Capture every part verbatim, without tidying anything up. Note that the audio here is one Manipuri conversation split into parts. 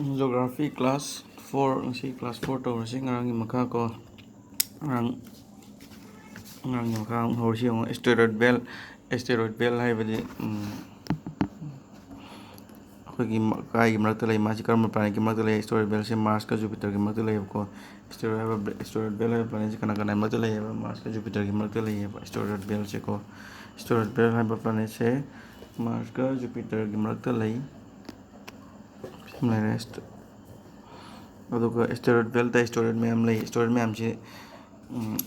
Geography class four, ꯉꯁꯤ class four ꯇꯧꯔꯁꯤ꯫ ꯉꯔꯥꯡꯒꯤ ꯃꯈꯥ ꯀꯣ, ꯉꯔꯥꯡ, ꯉꯔꯥꯡꯒꯤ ꯃꯈꯥ ꯑꯃꯨꯛ ꯍꯧꯔꯁꯤ꯫ ꯌꯦꯡꯉꯣ, asteroid belt, asteroid belt ꯍꯥꯏꯕꯗꯤ, ꯎꯝ, ꯑꯩꯈꯣꯏꯒꯤ ꯃ-, ꯀꯥꯏꯒꯤ ꯃꯔꯛꯇ ꯂꯩ, ꯃꯥꯁꯤ ꯀꯔꯝꯕ planetꯀꯤ ꯃꯔꯛꯇ ꯂꯩ? Asteroid beltꯁꯦ Marsꯀ Jupiterꯒꯤ ꯃꯔꯛꯇ ꯂꯩꯌꯦꯕꯀꯣ꯫ Asteroid ꯍꯥꯏꯕ ble-, asteroid belt ꯍꯥꯏꯕ planetꯁꯦ ꯀꯅꯥ ꯀꯅꯥꯒꯤ ꯃꯔꯛꯇ ꯂꯩꯌꯦꯕ? Marsꯀ Jupiterꯒꯤ ꯃꯔꯛꯇ ꯂꯩꯌꯦꯕ, asteroid beltꯁꯦꯀꯣ꯫ Asteroid belt ꯍꯥꯏꯕ planetꯁꯦ Marsꯀ Jupiterꯒꯤ ꯃꯔꯛꯇ ꯂꯩ꯫ ꯁꯤꯃ ꯂꯩꯔꯦ꯫ Ast-, ꯑꯗꯨꯒ asteroid beltꯇ asteroid ꯃꯌꯥꯝ ꯂꯩ꯫ Asteroid ꯃꯌꯥꯝꯁꯤ, ꯎꯝ,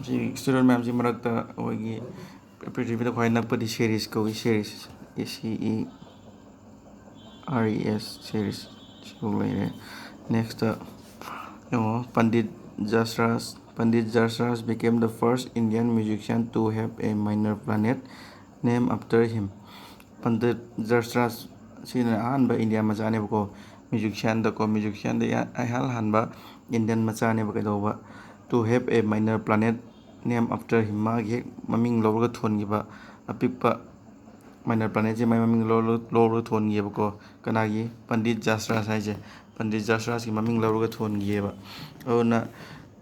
ꯁꯤ asteroid ꯃꯌꯥꯝꯁꯤ ꯃꯔꯛꯇ ꯑꯩꯈꯣꯏꯒꯤ ꯄ꯭ꯔꯤꯊꯤꯕꯤꯗ ꯈ꯭ꯋꯥꯏ ꯅꯛꯄꯗꯤ Ceres ꯀꯧꯏ, Ceres, A C E R E S, Ceres, ꯁꯤꯐꯥꯎ ꯂꯩꯔꯦ꯫ Nextꯇ ꯌꯦꯡꯉꯣ, Pandit Jasraj, Pandit Jasraj became the first Indian musician to have a minor planet named after him. Pandit Jasraj ꯁꯤꯅ ꯑꯍꯥꯟꯕ ꯏꯟꯗꯤꯌꯥ ꯃꯆꯥꯅꯦꯕꯀꯣ, musicianꯗꯀꯣ, musicianꯗ ꯏꯍꯥꯟ ꯍꯥꯟꯕ ꯏꯟꯗꯤꯌꯟ ꯃꯆꯥꯅꯦꯕ꯫ ꯀꯩꯗꯧꯕ? To have a minor planet named after him, ꯃꯥꯒꯤ ꯍꯦꯛ ꯃꯃꯤꯡ ꯂꯧꯔꯒ ꯊꯣꯟꯈꯤꯕ ꯑꯄꯤꯛꯄ minor planetꯁꯦ ꯃꯥꯏ ꯃꯃꯤꯡ ꯂꯧꯔ-, ꯂꯧꯔꯒ ꯊꯣꯟꯈꯤꯑꯕꯀꯣ꯫ ꯀꯅꯥꯒꯤ? Pandit Jasraj ꯍꯥꯏꯁꯦ꯫ Pandit Jasrajꯀꯤ ꯃꯃꯤꯡ ꯂꯧꯔꯒ ꯊꯣꯟꯈꯤꯑꯕ꯫ ꯑꯗꯨꯅ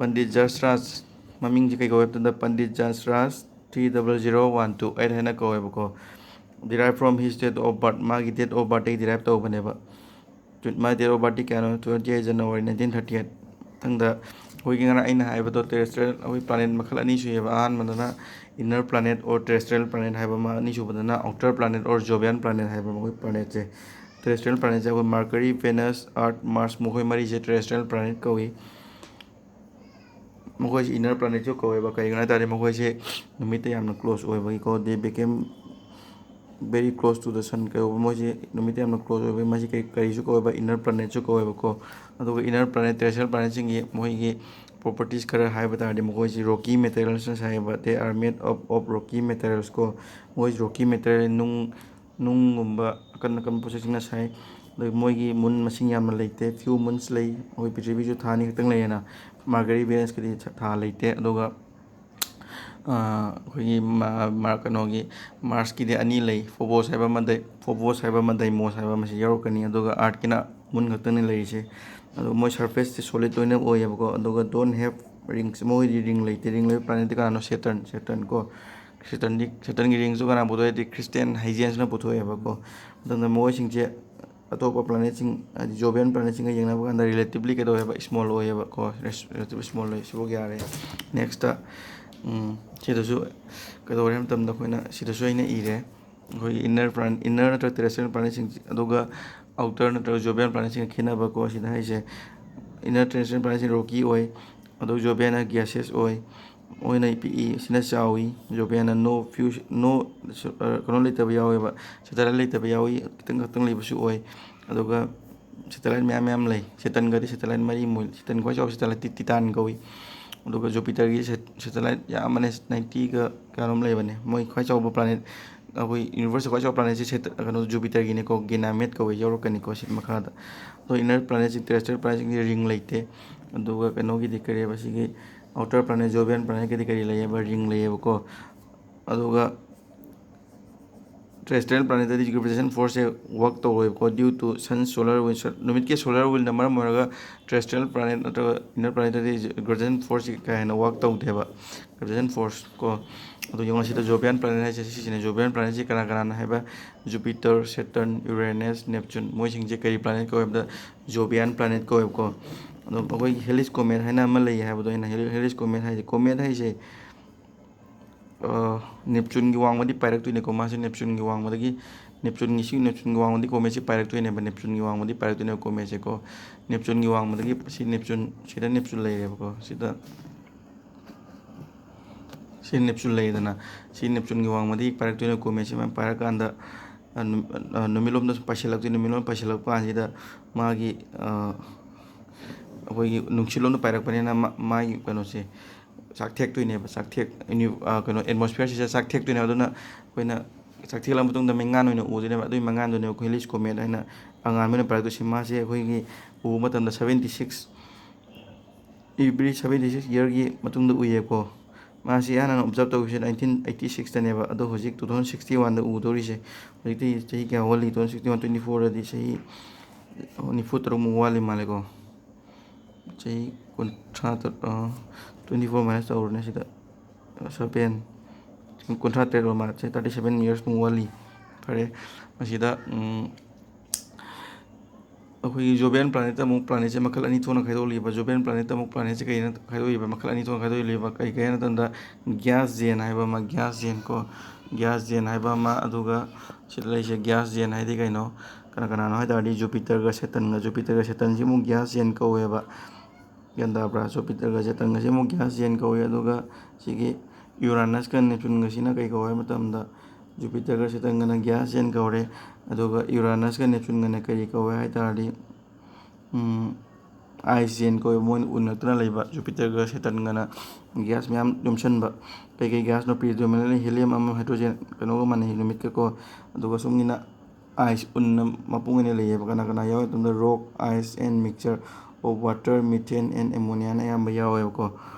Pandit Jasraj ꯃꯃꯤꯡꯁꯦ ꯀꯩ ꯀꯧꯋꯦ ꯍꯥꯏꯕ ꯃꯇꯝꯗ Pandit Jasraj three double zero one two eight ꯍꯥꯏꯅ ꯀꯧꯋꯦꯕꯀꯣ꯫ Derive from his date of birth, ꯃꯥꯒꯤ date of birthꯇꯒꯤ derive ꯇꯧꯕꯅꯦꯕ꯫ ꯇ꯭ꯋꯦꯟ-, ꯃꯥꯒꯤ date of birthꯇꯤ ꯀꯌꯥꯅꯣ? Twenty eight January nineteen thirty eight꯫ ꯃꯊꯪꯗ ꯑꯩꯈꯣꯏꯒꯤ ꯉꯔꯥꯡ ꯑꯩꯅ ꯍꯥꯏꯕꯗꯣ terrestrial, ꯑꯩꯈꯣꯏ planet ꯃꯈꯜ ꯑꯅꯤ ꯁꯨꯏꯑꯕ꯫ ꯑꯍꯥꯟꯕꯗꯅ inner planet or terrestrial planet ꯍꯥꯏꯕ ꯑꯃ, ꯑꯅꯤꯁꯨꯕꯗꯅ outer planet or jovian planet ꯍꯥꯏꯕ ꯑꯃ꯫ ꯑꯩꯈꯣꯏ planetꯁꯦ, terrestrial planetꯁꯦ ꯑꯩꯈꯣꯏ Mercury, Venus, Earth, Mars, ꯃꯈꯣꯏ ꯃꯔꯤꯁꯦ terrestrial planet ꯀꯧꯏ꯫ ꯃꯈꯣꯏꯁꯤ inner planetꯁꯨ ꯀꯧꯋꯦꯕ꯫ ꯀꯩꯒꯤꯅꯣ ꯍꯥꯏ ꯇꯥꯔꯗꯤ ꯃꯈꯣꯏꯁꯦ ꯅꯨꯃꯤꯠꯇ ꯌꯥꯝꯅ close ꯑꯣꯏꯕꯒꯤꯀꯣ, they became very close to the sun꯫ ꯀꯩꯗꯧꯕ? ꯃꯣꯏꯁꯦ ꯅꯨꯃꯤꯠꯇ ꯌꯥꯝꯅ close ꯑꯣꯏꯕꯒꯤ ꯃꯁꯤ ꯀꯩ, ꯀꯔꯤꯁꯨ ꯀꯧꯋꯦꯕ? Inner planetꯁꯨ ꯀꯧꯋꯦꯕꯀꯣ꯫ ꯑꯗꯨꯒ inner planet, terrestrial planetꯁꯤꯡꯒꯤ ꯃꯣꯏꯒꯤ properties ꯈꯔ ꯍꯥꯏꯕ ꯇꯥꯔꯗꯤ, ꯃꯈꯣꯏꯁꯤ rocky materialsꯅ ꯁꯥꯏꯌꯦꯕ, they are made up of rocky materials ꯀꯣ꯫ ꯃꯣꯏ rocky material, ꯅꯨꯡ, ꯅꯨꯡꯒꯨꯝꯕ ꯑꯀꯟ ꯑꯀꯟꯕ ꯄꯣꯠꯁꯛꯁꯤꯡꯅ ꯁꯥꯏ꯫ ꯑꯗꯨꯒ ꯃꯣꯏꯒꯤ moon ꯃꯁꯤꯡ ꯌꯥꯝꯅ ꯂꯩꯇꯦ, few moons ꯂꯩ꯫ ꯑꯩꯈꯣꯏ ꯄ꯭ꯔꯤꯊꯤꯕꯤꯁꯨ ꯊꯥ ꯑꯅꯤ ꯈꯛꯇꯪ ꯂꯩꯌꯦꯅ꯫ Mercury, Venusꯀꯗꯤ ꯊꯥ ꯂꯩꯇꯦ꯫ ꯑꯗꯨꯒ ꯑꯩꯈꯣꯏꯒꯤ ꯃꯥ-, ꯃꯥ-, ꯀꯩꯅꯣꯒꯤ, Mars-ꯀꯤꯗꯤ ꯑꯅꯤ ꯂꯩ, Phobos ꯍꯥꯏꯕ ꯑꯃ, Dei-, Phobos ꯍꯥꯏꯕ ꯑꯃ, Deimos ꯍꯥꯏꯕ ꯑꯃꯁꯤ ꯌꯥꯎꯔꯛꯀꯅꯤ, ꯑꯗꯨꯒ Earth-ꯀꯤꯅ Moon ꯈꯛꯇꯅꯤ ꯂꯩꯔꯤꯁꯦ꯫ ꯑꯗꯣ ꯃꯣꯏ surface-ꯇꯤ solid ꯂꯣꯏꯅ ꯑꯣꯏꯌꯦꯕꯀꯣ, ꯑꯗꯨꯒ don't have rings, ꯃꯣꯏꯗꯤ ring ꯂꯩꯇꯦ꯫ Ring ꯂꯩꯕ planet-ꯇꯤ ꯀꯅꯥꯅꯣ? Saturn, Saturn ꯀꯣ꯫ Saturn-ꯗꯤ, Saturn-ꯒꯤ ring-ꯁꯨ ꯀꯅꯥ ꯄꯨꯊꯣꯛꯑꯦ ꯍꯥꯏꯗꯤ Christian Huygens-ꯅ ꯄꯨꯊꯣꯛꯑꯦꯕꯀꯣ꯫ ꯑꯗꯨꯅ ꯃꯣꯏꯁꯤꯡꯁꯦ ꯑꯇꯣꯞꯄ planet-ꯁꯤꯡ, ꯍꯥꯏꯗꯤ Jovian planet-ꯁꯤꯡꯒ ꯌꯦꯡꯅꯕ ꯀꯥꯟꯗ relatively ꯀꯩꯗꯧꯋꯦꯕ? Small ꯑꯣꯏꯌꯦꯕꯀꯣ, res-, relatively small ꯑꯣꯏ꯫ ꯁꯤꯐꯥꯎ ꯌꯥꯔꯦ꯫ Next-ꯇ, ꯎꯝ, ꯁꯤꯗꯁꯨ ꯀꯩꯗꯧꯔꯦ ꯍꯥꯏꯕ ꯃꯇꯝꯗ ꯑꯩꯈꯣꯏꯅ ꯁꯤꯗꯁꯨ ꯑꯩꯅ ꯏꯔꯦ꯫ ꯑꯩꯈꯣꯏꯒꯤ inner planet, inner ꯅꯠꯇ꯭ꯔꯒ terrestrial planet-ꯁꯤꯡ, ꯑꯗꯨꯒ outer ꯅꯠꯇ꯭ꯔꯒ Jovian planet-ꯁꯤꯡꯒ ꯈꯦꯠꯅꯕꯀꯣ꯫ ꯁꯤꯗ ꯍꯥꯏꯁꯦ inner terrestrial planet-ꯁꯤꯡ rocky ꯑꯣꯏ, ꯑꯗꯨꯒ Jovian-ꯅ gaseous ꯑꯣꯏ꯫ ꯃꯣꯏꯅ ꯄꯤꯛꯏ, ꯁꯤꯅ ꯆꯥꯎꯏ꯫ Jovian-ꯅ no few, no, ꯑ, ꯀꯩꯅꯣ ꯂꯩꯇꯕ ꯌꯥꯎꯋꯦꯕ, satellite ꯂꯩꯇꯕ ꯌꯥꯎꯏ, ꯈꯤꯇꯪ ꯈꯛꯇꯪ ꯂꯩꯕꯁꯨ ꯑꯣꯏ꯫ ꯑꯗꯨꯒ satellite ꯃꯌꯥꯝ ꯃꯌꯥꯝ ꯂꯩ꯫ Saturn-ꯒꯗꯤ satellite ꯃꯔꯤ, ꯃꯣꯏ Saturn ꯈ꯭ꯋꯥꯏ ꯆꯥꯎꯕ satellite-ꯇꯤ Titan ꯀꯧꯏ꯫ ꯑꯗꯨꯒ Jupiter-ꯒꯤ sat-, satellite ꯌꯥꯝꯕꯅꯦ, ninety-ꯒ ꯀꯌꯥꯅꯣꯝ ꯂꯩꯕꯅꯦ꯫ ꯃꯣꯏ ꯈ꯭ꯋꯥꯏ ꯆꯥꯎꯕ planet, ꯑꯩꯈꯣꯏ universe-ꯇ ꯈ꯭ꯋꯥꯏ ꯆꯥꯎꯕ planet-ꯁꯤ Sat-, ꯀꯩꯅꯣ, Jupiter-ꯒꯤꯅꯦꯀꯣ, Ganymede ꯀꯧꯏ, ꯌꯥꯎꯔꯛꯀꯅꯤꯀꯣ ꯁꯤ ꯃꯈꯥꯗ꯫ ꯑꯗꯣ inner planet-ꯁꯤꯡ, terrestrial planet-ꯁꯤꯡꯁꯦ ring ꯂꯩꯇꯦ꯫ ꯑꯗꯨꯒ ꯀꯩꯅꯣꯒꯤꯗꯤ ꯀꯔꯤꯕ, ꯁꯤꯒꯤ outer planet, Jovian planet-ꯀꯤꯗꯤ ꯀꯔꯤ ꯂꯩꯌꯦꯕ? Ring ꯂꯩꯌꯦꯕꯀꯣ꯫ ꯑꯗꯨꯒ terrestrial planet-ꯇꯗꯤ gravitation force-ꯁꯦ work ꯇꯧꯔꯣꯏꯕꯀꯣ, due to sun solar wind, ꯅꯨꯃꯤꯠꯀꯤ solar wind-ꯅ ꯃꯔꯝ ꯑꯣꯏꯔꯒ terrestrial planet ꯅꯠꯇ꯭ꯔꯒ inner planet-ꯇꯗꯤ gravitation force-ꯁꯤ ꯀꯥ ꯍꯦꯟꯅ work ꯇꯧꯗꯦꯕ꯫ Gravitation force ꯀꯣ꯫ ꯑꯗꯣ ꯌꯦꯡꯉꯣ ꯁꯤꯗ Jovian planet ꯍꯥꯏꯁꯦ ꯁꯤꯁꯤꯅꯦ꯫ Jovian planet-ꯁꯤ ꯀꯅꯥ ꯀꯅꯥꯅꯣ ꯍꯥꯏꯕ? Jupiter, Saturn, Uranus, Neptune꯫ ꯃꯣꯏꯁꯤꯡꯁꯦ ꯀꯔꯤ planet ꯀꯧꯋꯦ ꯍꯥꯏꯕꯗ Jovian planet ꯀꯧꯋꯦꯕꯀꯣ꯫ ꯑꯗꯣ ꯑꯩꯈꯣꯏꯒꯤ Halley's Comet ꯍꯥꯏꯅ ꯑꯃ ꯂꯩ ꯍꯥꯏꯕꯗꯣ ꯑꯩꯅ, Halley-, Halley's Comet ꯍꯥꯏꯁꯦ, comet ꯍꯥꯏꯁꯦ ꯑ, Neptune-ꯒꯤ ꯋꯥꯡꯃꯗꯤ ꯄꯥꯏꯔꯛꯇꯣꯏꯅꯤꯀꯣ꯫ ꯃꯥꯁꯦ Neptune-ꯒꯤ ꯋꯥꯡꯃꯗꯒꯤ, Neptune-ꯒꯤ, ꯁꯤ Neptune-ꯒꯤ ꯋꯥꯡꯃꯗꯤ comet-ꯁꯦ ꯄꯥꯏꯔꯛꯇꯣꯏꯅꯦꯕ, Neptune-ꯒꯤ ꯋꯥꯡꯃꯗꯤ ꯄꯥꯏꯔꯛꯇꯣꯏꯅꯦꯕ comet-ꯁꯦꯀꯣ꯫ Neptune-ꯒꯤ ꯋꯥꯡꯃꯗꯒꯤ ꯁꯤ Neptune, ꯁꯤꯗ Neptune ꯂꯩꯔꯦꯕꯀꯣ꯫ ꯁꯤꯗ, ꯁꯤ Neptune ꯂꯩꯔꯦꯗꯅ, ꯁꯤ Neptune-ꯒꯤ ꯋꯥꯡꯃꯗꯒꯤ ꯄꯥꯏꯔꯛꯇꯣꯏꯅꯦ comet-ꯁꯦ꯫ ꯃꯥ ꯄꯥꯏꯔꯛꯀꯥꯟꯗ, ꯑ, ꯅꯨ-, ꯑ, ꯅꯨꯃꯤꯠꯂꯣꯝꯗ ꯁꯨꯝ ꯄꯥꯏꯁꯤꯜꯂꯛꯇꯣꯏꯅꯦ꯫ ꯅꯨꯃꯤꯠꯂꯣꯝ ꯄꯥꯏꯁꯤꯜꯂꯛꯄ ꯀꯥꯟꯁꯤꯗ ꯃꯥꯒꯤ, ꯑ, ꯑꯩꯈꯣꯏꯒꯤ ꯅꯨꯡꯁꯤꯠꯂꯣꯝꯗ ꯄꯥꯏꯔꯛꯄꯅꯤꯅ ꯃꯥ-, ꯃꯥꯒꯤ ꯀꯩꯅꯣꯁꯦ, ꯆꯥꯛꯊꯦꯛꯇꯣꯏꯅꯦꯕ, ꯆꯥꯛꯊꯦꯛ-, ꯏꯅꯤ-, ꯑ, ꯀꯩꯅꯣ, atmosphere-ꯁꯤꯗ ꯆꯥꯛꯊꯦꯛꯇꯣꯏꯅꯦꯕ꯫ ꯑꯗꯨꯅ ꯑꯩꯈꯣꯏꯅ ꯆꯥꯛꯊꯦꯛꯂꯕ ꯃꯇꯨꯡꯗ ꯃꯩꯉꯥꯟ ꯑꯣꯏꯅ ꯎꯗꯣꯏꯅꯦꯕ꯫ ꯑꯗꯨꯒꯤ ꯃꯩꯉꯥꯟꯗꯨꯅꯦꯕ ꯑꯩꯈꯣꯏ Halley's Comet ꯍꯥꯏꯅ ꯑꯉꯥꯟꯕ ꯑꯣꯏꯅ ꯄꯥꯏꯔꯛꯇꯣꯏꯁꯦ꯫ ꯃꯥꯁꯦ ꯑꯩꯈꯣꯏꯒꯤ ꯎꯕ ꯃꯇꯝꯗ seventy six, every seventy six year-ꯒꯤ ꯃꯇꯨꯡꯗ ꯎꯏꯌꯦꯕꯀꯣ꯫ ꯃꯥꯁꯤ ꯍꯥꯟꯅ observe ꯇꯧꯈꯤꯕꯁꯦ nineteen eighty sixꯇꯅꯦꯕ, ꯑꯗꯣ ꯍꯧꯖꯤꯛ two thousand sixty oneꯗ ꯎꯗꯧꯔꯤꯁꯦ꯫ ꯍꯧꯖꯤꯛꯇꯤ ꯆꯍꯤ ꯀꯌꯥ ꯋꯥꯠꯂꯤ? Two thousand sixty one, twenty fourꯗꯗꯤ ꯆꯍꯤ ꯅꯤꯐꯨ ꯇꯔꯨꯛꯃꯨꯛ ꯋꯥꯠꯂꯤ ꯃꯥꯜꯂꯦꯀꯣ꯫ ꯆꯍꯤ ꯀꯨꯟꯊ꯭ꯔꯥ ꯇꯔꯨꯛ, twenty four minus ꯇꯧꯔꯅꯦ ꯁꯤꯗ, seven, ꯀꯨꯟꯊ꯭ꯔꯥ ꯇꯔꯦꯠ ꯑꯣꯏꯔ ꯃꯥꯜꯂꯦ꯫ ꯆꯍꯤ thirty seven yearsꯃꯨꯛ ꯋꯥꯠꯂꯤ꯫ ꯐꯔꯦ, ꯃꯁꯤꯗ, ꯎꯝ, ꯑꯩꯈꯣꯏꯒꯤ Jovian planetꯇ ꯑꯃꯨꯛ planetꯁꯦ ꯃꯈꯜ ꯑꯅꯤ ꯊꯣꯛꯅ ꯈꯥꯏꯗꯣꯛꯂꯤꯕ꯫ Jovian planetꯇ ꯑꯃꯨꯛ planetꯁꯦ ꯀꯩꯅ ꯈꯥꯏꯗꯣꯛꯂꯤꯕ? ꯃꯈꯜ ꯑꯅꯤ ꯊꯣꯛꯅ ꯈꯥꯏꯗꯣꯛꯂꯤꯕ꯫ ꯀꯩ ꯀꯩ ꯍꯥꯏꯅ ꯃꯇꯝꯗ, gas giant ꯍꯥꯏꯕ ꯑꯃ, gas giant ꯀꯣ, gas giant ꯍꯥꯏꯕ ꯑꯃ, ꯑꯗꯨꯒ ꯁꯤꯗ ꯂꯩꯔꯤꯁꯦ gas giant ꯍꯥꯏꯗꯤ ꯀꯩꯅꯣ, ꯀꯅꯥ ꯀꯅꯥꯅꯣ ꯍꯥꯏ ꯇꯥꯔꯗꯤ Jupiterꯒ Saturnꯒ, Jupiterꯒ Saturnꯁꯤ ꯑꯃꯨꯛ gas giant ꯀꯧꯋꯦꯕ꯫ ꯒ꯭ꯌꯥꯟ ꯇꯥꯕ꯭ꯔꯥ? Jupiterꯒ Saturnꯒꯁꯤ ꯑꯃꯨꯛ gas giant ꯀꯧꯋꯦ꯫ ꯑꯗꯨꯒ ꯁꯤꯒꯤ Uranusꯀ Neptuneꯒꯁꯤꯅ ꯀꯩ ꯀꯧꯋꯦ ꯍꯥꯏ ꯃꯇꯝꯗ, Jupiterꯒ Saturnꯒꯅ gas giant ꯀꯧꯔꯦ꯫ ꯑꯗꯨꯒ Uranusꯀ Neptuneꯒꯅ ꯀꯔꯤ ꯀꯧꯋꯦ ꯍꯥꯏ ꯇꯥꯔꯗꯤ, ꯎꯝ, ice giant ꯀꯧꯋꯦ꯫ ꯃꯣꯏꯅ ꯎꯟ ꯅꯠꯇꯅ ꯂꯩꯕ, Jupiterꯒ Saturnꯒꯅ gas ꯃꯌꯥꯝ ꯌꯣꯝꯁꯟꯕ꯫ ꯀꯩꯀꯩ gasꯅꯣ? Predominantly helium ꯑꯃ, hydrogen, ꯀꯩꯅꯣꯒ ꯃꯥꯟꯅꯩ, ꯅꯨꯃꯤꯠꯀ ꯀꯣ꯫ ꯑꯗꯨꯒ ꯁꯨꯝꯒꯤꯅ ice, ꯎꯟꯅ ꯃꯄꯨꯡ ꯑꯣꯏꯅ ꯂꯩꯌꯦꯕ꯫ ꯀꯅꯥ ꯀꯅꯥ ꯌꯥꯎꯋꯤ ꯃꯇꯝꯗ, rock, ice and mixture of water, methane and ammoniaꯅ ꯑꯌꯥꯝꯕ ꯌꯥꯎꯋꯦꯕꯀꯣ꯫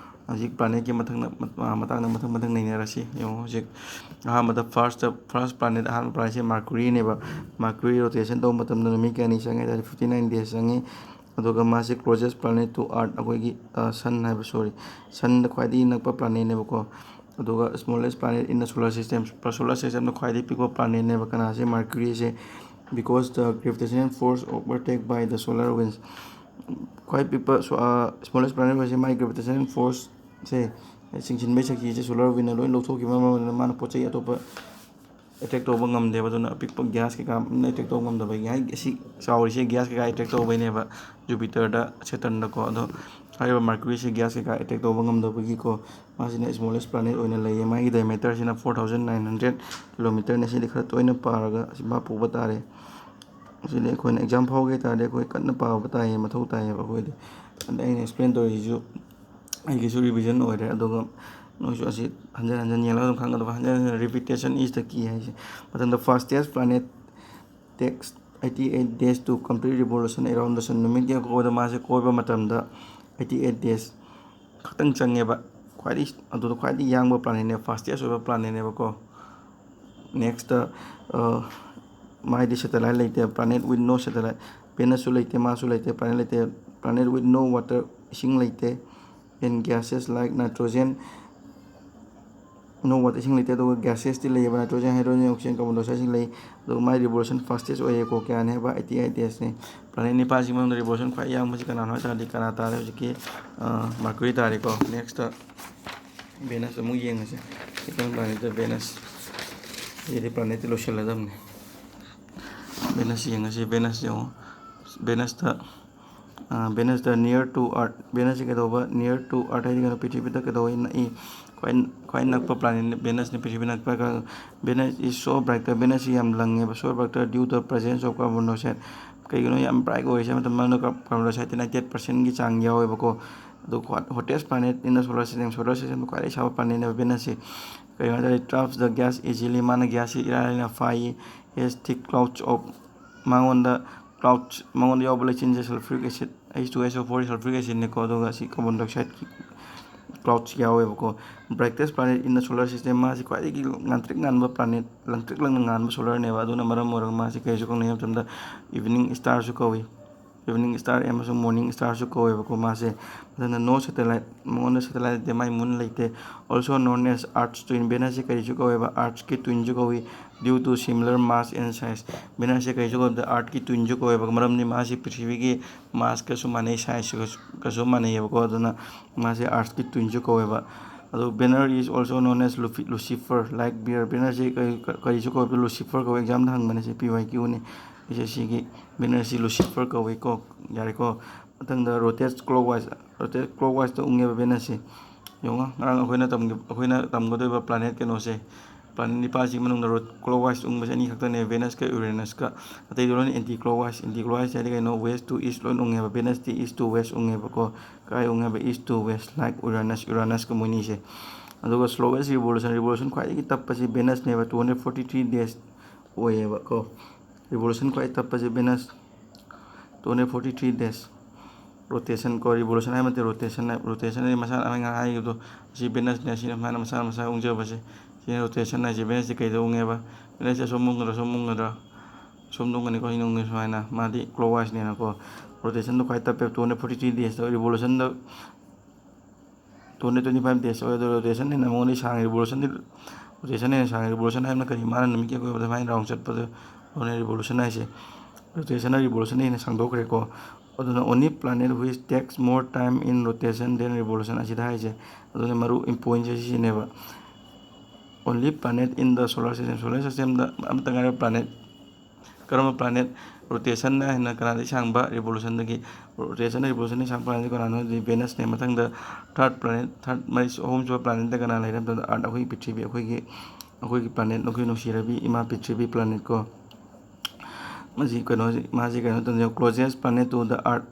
ꯍꯧꯖꯤꯛ planetꯀꯤ ꯃꯊꯪꯗ, ꯃꯇꯥꯡꯗ ꯃꯊꯪ ꯃꯊꯪ ꯅꯩꯅꯔꯁꯤ꯫ ꯌꯦꯡꯉꯣ, ꯍꯧꯖꯤꯛ ꯑꯍꯥꯟꯕꯗ first, first planet, ꯑꯍꯥꯟꯕ planetꯁꯦ Mercuryꯅꯦꯕ꯫ Mercury rotation ꯇꯧꯕ ꯃꯇꯝꯗ ꯅꯨꯃꯤꯠ ꯀꯌꯥꯅꯤ ꯆꯪꯉꯦ ꯍꯥꯏ ꯇꯥꯔꯗꯤ, fifty nine days ꯆꯪꯉꯤ꯫ ꯑꯗꯨꯒ ꯃꯥꯁꯦ closest planet to Earth, ꯑꯩꯈꯣꯏꯒꯤ, ꯑ, Sun ꯍꯥꯏꯕ, sorry, Sunꯗ ꯈ꯭ꯋꯥꯏꯗꯒꯤ ꯅꯛꯄ planetꯅꯦꯕꯀꯣ꯫ ꯑꯗꯨꯒ smallest planet in the solar system, solar systemꯗ ꯈ꯭ꯋꯥꯏꯗꯒꯤ ꯄꯤꯛꯄ planetꯅꯦꯕ ꯀꯅꯥꯁꯦ? Mercuryꯁꯦ, because the gravitational force overtake by the solar winds, ꯈ꯭ꯋꯥꯏ ꯄꯤꯛꯄ, smallest planet ꯑꯣꯏꯁꯦ, ꯃꯥꯒꯤ gravitational forceꯁꯦ, ꯆꯤꯡꯁꯤꯟꯕꯒꯤ ꯁꯛꯇꯤꯁꯦ solar windꯅ ꯂꯣꯏ ꯂꯧꯊꯣꯛꯈꯤꯕ ꯃꯔꯝ ꯑꯣꯏꯗꯨꯅ ꯃꯥꯅ ꯄꯣꯠ ꯆꯩ ꯑꯇꯣꯞꯄ attract ꯇꯧꯕ ꯉꯝꯗꯦꯕ꯫ ꯑꯗꯨꯅ ꯑꯄꯤꯛꯄ gas ꯀꯩꯀꯥ ꯑꯝꯇ attract ꯇꯧꯕ ꯉꯝꯗꯕꯒꯤ, ꯍꯥꯏ, ꯑꯁꯤ ꯆꯥꯎꯔꯤꯁꯦ gas ꯀꯩꯀꯥ attract ꯇꯧꯕꯩꯅꯦꯕ, Jupiterꯗ, Saturnꯗꯀꯣ꯫ ꯑꯗꯣ ꯍꯥꯏꯔꯤꯕ Mercuryꯁꯦ gas ꯀꯩꯀꯥ attract ꯇꯧꯕ ꯉꯝꯗꯕꯒꯤꯀꯣ, ꯃꯥꯁꯤꯅ smallest planet ꯑꯣꯏꯅ ꯂꯩꯌꯦ꯫ ꯃꯥꯒꯤ diameterꯁꯤꯅ four thousand nine hundred kilometerꯅꯦ꯫ ꯁꯤꯗꯤ ꯈꯔ ꯇꯣꯏꯅ ꯄꯥꯔꯒ ꯑꯁꯤ ꯚꯥꯞ ꯄꯨꯕ ꯇꯥꯔꯦ꯫ ꯁꯤꯗꯤ ꯑꯩꯈꯣꯏꯅ exam ꯐꯥꯎꯒꯦ ꯍꯥꯏ ꯇꯥꯔꯗꯤ ꯑꯩꯈꯣꯏ ꯀꯟꯅ ꯄꯥꯕ ꯇꯥꯏꯌꯦ, ꯃꯊꯧ ꯇꯥꯏꯌꯦꯕ ꯑꯩꯈꯣꯏꯗꯤ꯫ ꯑꯗ ꯑꯩꯅ explain ꯇꯧꯔꯤꯁꯤꯁꯨ ꯑꯩꯒꯤꯁꯨ revision ꯑꯣꯏꯔꯦ, ꯑꯗꯨꯒ ꯅꯣꯏꯁꯨ ꯑꯁꯤ ꯍꯟꯖꯟ ꯍꯟꯖꯟ ꯌꯦꯡꯂꯒ ꯑꯗꯨꯝ ꯈꯪꯒꯗꯕ꯫ ꯍꯟꯖꯟ ꯍꯟꯖꯟ, repetition is the key ꯍꯥꯏꯁꯦ꯫ ꯃꯊꯪꯗ, fastest planet takes eighty eight days to complete revolution around the sun. ꯅꯨꯃꯤꯠꯀꯤ ꯑꯀꯣꯏꯕꯗ ꯃꯥꯁꯦ ꯀꯣꯏꯕ ꯃꯇꯝꯗ eighty eight days ꯈꯛꯇꯪ ꯆꯪꯉꯦꯕ ꯈ꯭ꯋꯥꯏꯗꯒꯤ, ꯑꯗꯨꯗ ꯈ꯭ꯋꯥꯏꯗꯒꯤ ꯌꯥꯡꯕ planetꯅꯦ, fastest ꯑꯣꯏꯕ planetꯅꯦꯕꯀꯣ꯫ Next, ꯃꯥꯏꯗꯤ satellite ꯂꯩꯇꯦ, planet with no satellite꯫ Venusꯁꯨ ꯂꯩꯇꯦ, ꯃꯥꯁꯨ ꯂꯩꯇꯦ, planet ꯂꯩꯇꯦ꯫ Planet with no water, ꯏꯁꯤꯡ ꯂꯩꯇꯦ꯫ And gases like nitrogen, no water, ꯏꯁꯤꯡ ꯂꯩꯇꯦ꯫ ꯑꯗꯨꯒ gasesꯇꯤ ꯂꯩꯌꯦꯕ, nitrogen, hydrogen, oxygen, carbon dioxideꯁꯤꯡ ꯂꯩ꯫ ꯑꯗꯨꯒ ꯃꯥꯏ revolution fastest ꯑꯣꯏꯌꯦꯀꯣ, ꯀꯌꯥꯅꯤ ꯍꯥꯏꯕ? Eighty eight daysꯅꯤ꯫ Planet ꯅꯤꯄꯥꯜꯁꯤꯒꯤ ꯃꯅꯨꯡꯗ revolution ꯈ꯭ꯋꯥꯏ ꯌꯥꯡꯕꯁꯤ ꯀꯅꯥꯅꯣ ꯍꯥꯏ ꯇꯥꯔꯗꯤ, ꯀꯅꯥ ꯇꯥꯔꯦ? ꯍꯧꯖꯤꯛꯀꯤ, ꯑ, Mercury ꯇꯥꯔꯦꯀꯣ꯫ Next, Venus ꯑꯃꯨꯛ ꯌꯦꯡꯉꯁꯦ꯫ Second planetꯇ Venus꯫ ꯁꯤꯗꯤ planetꯇꯤ ꯂꯣꯏꯁꯤꯜꯂꯗꯕꯅꯤ꯫ Venus ꯌꯦꯡꯉꯁꯤ, Venus ꯌꯦꯡꯉꯣ꯫ Venusꯇ, ꯑ, Venusꯇ near to Earth, Venusꯁꯤ ꯀꯩꯗꯧꯕ? Near to Earth ꯍꯥꯏꯗꯤ ꯀꯩꯅꯣ? ꯄ꯭ꯔꯤꯊꯤꯕꯤꯗ ꯀꯩꯗꯧꯕ? ꯅꯛꯏ꯫ ꯈ꯭ꯋꯥꯏ, ꯈ꯭ꯋꯥꯏ ꯅꯛꯄ planetꯅꯤ Venusꯅꯤ, ꯄ꯭ꯔꯤꯊꯤꯕꯤ ꯅꯛꯄ꯫ Venus is so bright, Venusꯁꯤ ꯌꯥꯝ ꯂꯪꯉꯦꯕ, so bright due to presence of carbon dioxide꯫ ꯀꯩꯒꯤꯅꯣ ꯌꯥꯝ bright ꯑꯣꯏꯔꯤꯁꯦ? ꯃꯇꯝ ꯑꯃꯗ carbon dioxide ninety eight percentꯒꯤ ꯆꯥꯡ ꯌꯥꯎꯋꯦꯕꯀꯣ꯫ ꯑꯗꯨ ꯈ꯭ꯋꯥꯏ hottest planet in the solar system, solar systemꯗ ꯈ꯭ꯋꯥꯏꯗꯒꯤ ꯁꯥꯕ planetꯅꯦꯕ Venusꯁꯤ꯫ ꯀꯩꯒꯤꯅꯣ ꯍꯥꯏ ꯇꯥꯔꯗꯤ, traps the gas easily, ꯃꯥꯅ gasꯁꯤ ꯏꯔꯥꯏ ꯂꯥꯏꯅ ꯐꯥꯏꯌꯦ꯫ Has thick clouds of, ꯃꯉꯣꯟꯗ clouds, ꯃꯉꯣꯟꯗ ꯌꯥꯎꯕ ꯂꯩꯆꯤꯟꯁꯦ sulfuric acid, H two S O four sulfuric acidꯅꯤꯀꯣ, ꯑꯗꯨꯒ ꯁꯤ carbon dioxideꯀꯤ clouds ꯌꯥꯎꯋꯦꯕꯀꯣ꯫ Brightest planet in the solar system, ꯃꯥꯁꯤ ꯈ꯭ꯋꯥꯏꯗꯒꯤ ꯉꯥꯟꯇ꯭ꯔꯤꯛ ꯉꯥꯟꯕ planet, ꯂꯪꯇ꯭ꯔꯤꯛ ꯂꯪꯅ ꯉꯥꯟꯕ solarꯅꯦꯕ꯫ ꯑꯗꯨꯅ ꯃꯔꯝ ꯑꯣꯏꯔꯒ ꯃꯥꯁꯤ ꯀꯩꯁꯨ ꯀꯧꯅꯩ ꯍꯥꯏꯕ ꯃꯇꯝꯗ, evening starꯁꯨ ꯀꯧꯏ꯫ Evening star ꯑꯃꯁꯨꯡ morning starꯁꯨ ꯀꯧꯋꯦꯕꯀꯣ꯫ ꯃꯥꯁꯦ, ꯃꯊꯪꯗ no satellite, ꯃꯉꯣꯟꯗ satellite ꯂꯩꯇꯦ, ꯃꯥꯏ moon ꯂꯩꯇꯦ꯫ Also known as Earth's twin, Venusꯁꯦ ꯀꯔꯤꯁꯨ ꯀꯧꯋꯦꯕ? Earthꯀꯤ twinsꯁꯨ ꯀꯧꯏ, due to similar mass and size꯫ Venusꯁꯦ ꯀꯔꯤꯁꯨ ꯀꯧꯗꯦ, Earthꯀꯤ twinsꯁꯨ ꯀꯧꯋꯦꯕ, ꯃꯔꯝꯗꯤ ꯃꯥꯁꯤ ꯄ꯭ꯔꯤꯊꯤꯕꯤꯒꯤ massꯀꯁꯨ ꯃꯥꯟꯅꯩ, sizeꯀꯁꯨ ꯃꯥꯟꯅꯩꯌꯦꯕꯀꯣ꯫ ꯑꯗꯨꯅ ꯃꯥꯁꯦ Earthꯀꯤ twinsꯁꯨ ꯀꯧꯋꯦꯕ꯫ ꯑꯗꯣ Venus is also known as Lufi-, Lucifer, like bear, Venusꯁꯦ ꯀꯔꯤ, ꯀꯔꯤꯁꯨ ꯀꯧꯋꯦ? Lucifer ꯀꯧꯋꯦ꯫ Examꯗ ꯍꯪꯕꯅꯦ ꯁꯤ, P Y Qꯅꯤ꯫ ꯁꯤꯁꯦ ꯁꯤꯒꯤ Venusꯁꯤ Lucifer ꯀꯧꯋꯤꯀꯣ꯫ ꯌꯥꯔꯦꯀꯣ꯫ ꯃꯊꯪꯗ rotates clockwise, rotates clockwiseꯇ ꯎꯪꯉꯦꯕ Venusꯁꯤ꯫ ꯌꯦꯡꯉꯣ, ꯉꯔꯥꯡ ꯑꯩꯈꯣꯏꯅ ꯇꯝꯈꯤꯕ, ꯑꯩꯈꯣꯏꯅ ꯇꯝꯒꯗꯧꯔꯤꯕ planet ꯀꯩꯅꯣꯁꯦ, planet ꯅꯤꯄꯥꯜꯁꯤꯒꯤ ꯃꯅꯨꯡꯗ ꯔꯣ-, clockwise ꯎꯪꯕꯁꯦ ꯑꯅꯤ ꯈꯛꯇꯅꯦ, Venusꯀ Uranusꯀ꯫ ꯑꯇꯩꯗꯤ ꯂꯣꯏꯅ anti clockwise꯫ Anti clockwise ꯍꯥꯏꯗꯤ ꯀꯩꯅꯣ? West to east ꯂꯣꯏꯅ ꯎꯪꯉꯦꯕ, Venusꯇꯤ east to west ꯎꯪꯉꯦꯕꯀꯣ꯫ ꯀꯥꯏ ꯎꯪꯉꯦꯕ? East to west, like Uranus, Uranusꯀ ꯃꯣꯏꯅꯤꯁꯦ꯫ ꯑꯗꯨꯒ slowest revolution, revolution ꯈ꯭ꯋꯥꯏꯗꯒꯤ ꯇꯞꯄꯁꯤ Venusꯅꯦꯕ, two hundred forty three days ꯑꯣꯏꯌꯦꯕꯀꯣ꯫ Revolution ꯈ꯭ꯋꯥꯏ ꯇꯞꯄꯁꯦ Venus, two hundred forty three days꯫ Rotation ꯀꯣ, ꯔꯤꯚꯣꯂꯨꯁꯟ ꯍꯥꯏꯕ ꯅꯠꯇꯦ, ꯔꯣꯇꯦꯁꯟ ꯍꯥꯏ, ꯔꯣꯇꯦꯁꯟ ꯍꯥꯏꯗꯤ ꯃꯁꯥꯅ ꯑꯩꯅ ꯉꯁꯥꯏ ꯍꯥꯏꯈꯤꯕꯗꯣ, ꯑꯁꯤ ꯚꯦꯅꯁꯅꯦ, ꯑꯁꯤꯅ ꯃꯥꯅ ꯃꯁꯥꯅ ꯃꯁꯥ ꯎꯪꯖꯕꯁꯦ, ꯁꯤꯅ ꯔꯣꯇꯦꯁꯟ ꯍꯥꯏꯁꯦ꯫ ꯚꯦꯅꯁꯁꯦ ꯀꯩꯗ ꯎꯪꯉꯦꯕ? ꯚꯦꯅꯁꯁꯦ ꯑꯁꯣꯝ ꯎꯪꯒꯗ꯭ꯔꯥ, ꯑꯁꯣꯝ ꯎꯪꯒꯗ꯭ꯔꯥ? ꯑꯁꯣꯝꯗ ꯎꯪꯒꯅꯤꯀꯣ, ꯁꯤꯅ ꯎꯪꯉꯦ ꯁꯨꯃꯥꯏꯅ, ꯃꯥꯗꯤ ꯀ꯭ꯂꯣꯛ ꯋꯥꯏꯁꯅꯦꯅꯀꯣ꯫ ꯔꯣꯇꯦꯁꯟꯗꯣ ꯈ꯭ꯋꯥꯏ ꯇꯞꯄꯦ, two hundred forty three days, ꯔꯤꯚꯣꯂꯨꯁꯟꯗ two hundred twenty five days ꯑꯣꯏ, ꯑꯗꯣ ꯔꯣꯇꯦꯁꯟ ꯍꯦꯟꯅ ꯃꯉꯣꯟꯗ ꯁꯥꯡꯉꯦ, ꯔꯤꯚꯣꯂꯨꯁꯟꯗꯤ, ꯔꯣꯇꯦꯁꯟ ꯍꯦꯟꯅ ꯁꯥꯡꯉꯦ꯫ ꯔꯤꯚꯣꯂꯨꯁꯟ ꯍꯥꯏꯕꯅ ꯀꯔꯤ? ꯃꯥꯅ ꯅꯨꯃꯤꯠꯀꯤ ꯑꯀꯣꯏꯕꯗ ꯁꯨꯃꯥꯏꯅ ꯔꯥꯎꯟ ꯆꯠꯄꯗꯣ, ꯑꯗꯨꯅ ꯔꯤꯚꯣꯂꯨꯁꯟ ꯍꯥꯏꯁꯦ꯫ ꯔꯣꯇꯦꯁꯟꯅ ꯔꯤꯚꯣꯂꯨꯁꯟꯗ ꯍꯦꯟꯅ ꯁꯥꯡꯗꯣꯛꯈ꯭ꯔꯦꯀꯣ꯫ ꯑꯗꯨꯅ only planet which takes more time in rotation than revolution ꯑꯁꯤꯗ ꯍꯥꯏꯁꯦ꯫ ꯑꯗꯨꯅ ꯃꯔꯨ ꯄꯣꯏꯟꯁꯦ ꯁꯤꯁꯤꯅꯦꯕ꯫ Only planet in the solar system, solar systemꯗ ꯑꯃꯠꯇ ꯉꯥꯏꯔꯕ planet, ꯀꯔꯝꯕ planet ꯔꯣꯇꯦꯁꯟꯅ ꯍꯦꯟꯅ ꯀꯅꯥꯗꯒꯤ ꯁꯥꯡꯕ? ꯔꯤꯚꯣꯂꯨꯁꯟꯗꯒꯤ꯫ ꯔꯣꯇꯦꯁꯟꯅ ꯔꯤꯚꯣꯂꯨꯁꯟꯗꯒꯤ ꯁꯥꯡꯕ planetꯁꯤ ꯀꯅꯥꯅꯣ? ꯍꯥꯏꯗꯤ ꯚꯦꯅꯁꯅꯦ꯫ ꯃꯊꯪꯗ third planet, third, ꯃꯔꯤ, ꯑꯍꯨꯝꯁꯨꯕ planetꯇ ꯀꯅꯥ ꯂꯩꯔꯦ? ꯃꯇꯝꯗ ꯑꯥꯔꯠ, ꯑꯩꯈꯣꯏꯒꯤ ꯄ꯭ꯔꯤꯊꯤꯕꯤ, ꯑꯩꯈꯣꯏꯒꯤ, ꯑꯩꯈꯣꯏꯒꯤ planet, ꯑꯩꯈꯣꯏ ꯅꯨꯡꯁꯤꯔꯕꯤ ꯏꯃꯥ ꯄ꯭ꯔꯤꯊꯤꯕꯤ planet ꯀꯣ꯫ ꯃꯁꯤ ꯀꯩꯅꯣꯁꯤ, ꯃꯥꯁꯤ ꯀꯩꯅꯣ ꯇꯧꯗꯣꯏꯅꯦ, closest planet to the earth꯫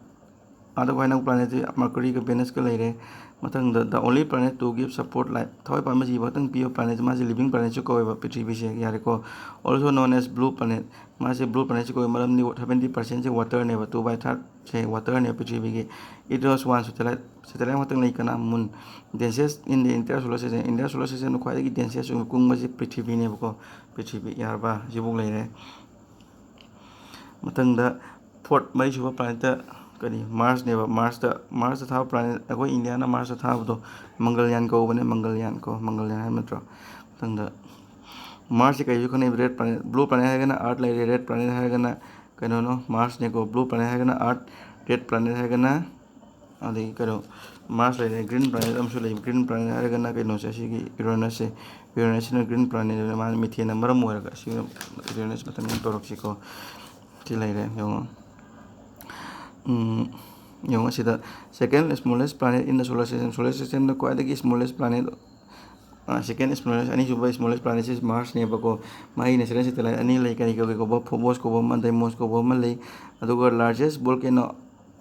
ꯑꯥꯗ ꯈ꯭ꯋꯥꯏ ꯅꯛꯄ planetꯁꯤ Mercuryꯒ Venusꯀ ꯂꯩꯔꯦ꯫ ꯃꯊꯪꯗ the only planet to give support life, ꯊꯋꯥꯏ ꯄꯥꯟꯕ ꯖꯤꯕ ꯈꯛꯇꯪ ꯄꯤꯕ planetꯁꯤ, ꯃꯥꯁꯤ living planetꯁꯨ ꯀꯧꯋꯦꯕ ꯄ꯭ꯔꯤꯊꯤꯕꯤꯁꯦ, ꯌꯥꯔꯦꯀꯣ꯫ Also known as blue planet, ꯃꯥꯁꯦ blue planetꯁꯨ ꯀꯧꯋꯦ, ꯃꯔꯝꯗꯤ seventy percentꯁꯦ waterꯅꯦꯕ, two by thirdꯁꯦ waterꯅꯦꯕ ꯄ꯭ꯔꯤꯊꯤꯕꯤꯒꯤ꯫ It has one satellite, satellite ꯑꯃꯈꯛꯇꯪ ꯂꯩ, ꯀꯅꯥ? Moon꯫ Densest in the entire solar system, entire solar systemꯗ ꯈ꯭ꯋꯥꯏꯗꯒꯤ densest ꯑꯣꯏꯕ ꯀꯨꯡꯕꯁꯤ ꯄ꯭ꯔꯤꯊꯤꯕꯤꯅꯦꯕꯀꯣ, ꯄ꯭ꯔꯤꯊꯤꯕꯤ, ꯌꯥꯔꯕ? ꯁꯤꯐꯧ ꯂꯩꯔꯦ꯫ ꯃꯊꯪꯗ fourth, ꯃꯔꯤꯁꯨꯕ planetꯇ ꯀꯔꯤ? Marsꯅꯦꯕ꯫ Marsꯇ, Marsꯇ ꯊꯥꯕ planet, ꯑꯩꯈꯣꯏ ꯏꯟꯗꯤꯌꯥꯅ Marsꯇ ꯊꯥꯕꯗꯣ ꯃꯪꯒꯜꯌꯥꯟ ꯀꯧꯕꯅꯦ, ꯃꯪꯒꯜꯌꯥꯟ ꯀꯣ, ꯃꯪꯒꯜꯌꯥꯟ ꯍꯥꯏꯕ ꯅꯠꯇ꯭ꯔꯣ? ꯃꯊꯪꯗ Marsꯁꯦ ꯀꯩꯁꯨ ꯈꯪꯅꯩ? Red planet, blue planet ꯍꯥꯏꯔꯒꯅ earth ꯂꯩꯔꯦ, red planet ꯍꯥꯏꯔꯒꯅ ꯀꯩꯅꯣꯅꯣ, Marsꯅꯦꯀꯣ, blue planet ꯍꯥꯏꯔꯒꯅ earth, red planet ꯍꯥꯏꯔꯒꯅ, ꯑꯗꯒꯤ ꯀꯩꯅꯣ, Mars ꯂꯩꯔꯦ, green planet ꯑꯃꯁꯨ ꯂꯩ꯫ Green planet ꯍꯥꯏꯔꯒꯅ ꯀꯩꯅꯣꯁꯦ, ꯑꯁꯤꯒꯤ Uranusꯁꯦ, Uranusꯁꯤꯅ green planet ꯑꯣꯏꯅ, ꯃꯥꯅ methaneꯅ ꯃꯔꯝ ꯑꯣꯏꯔꯒ ꯑꯁꯤ Uranus ꯃꯇꯝ ꯌꯥꯝ ꯇꯧꯔꯛꯁꯤꯀꯣ꯫ ꯁꯤ ꯂꯩꯔꯦ, ꯌꯦꯡꯉꯣ꯫ ꯎꯝ, ꯌꯦꯡꯉꯣ ꯁꯤꯗ, second smallest planet in the solar system, solar systemꯗ ꯈ꯭ꯋꯥꯏꯗꯒꯤ smallest planet, ꯑ, second smallest, ꯑꯅꯤꯁꯨꯕ smallest planetꯁꯤ Marsꯅꯦꯕꯀꯣ꯫ ꯃꯥꯒꯤ natural satellite ꯑꯅꯤ ꯂꯩ, ꯀꯔꯤ ꯀꯔꯤ ꯀꯧꯕ? Phobos ꯀꯧꯕ ꯑꯃ, Deimos ꯀꯧꯕ ꯑꯃ ꯂꯩ꯫ ꯑꯗꯨꯒ largest volcano,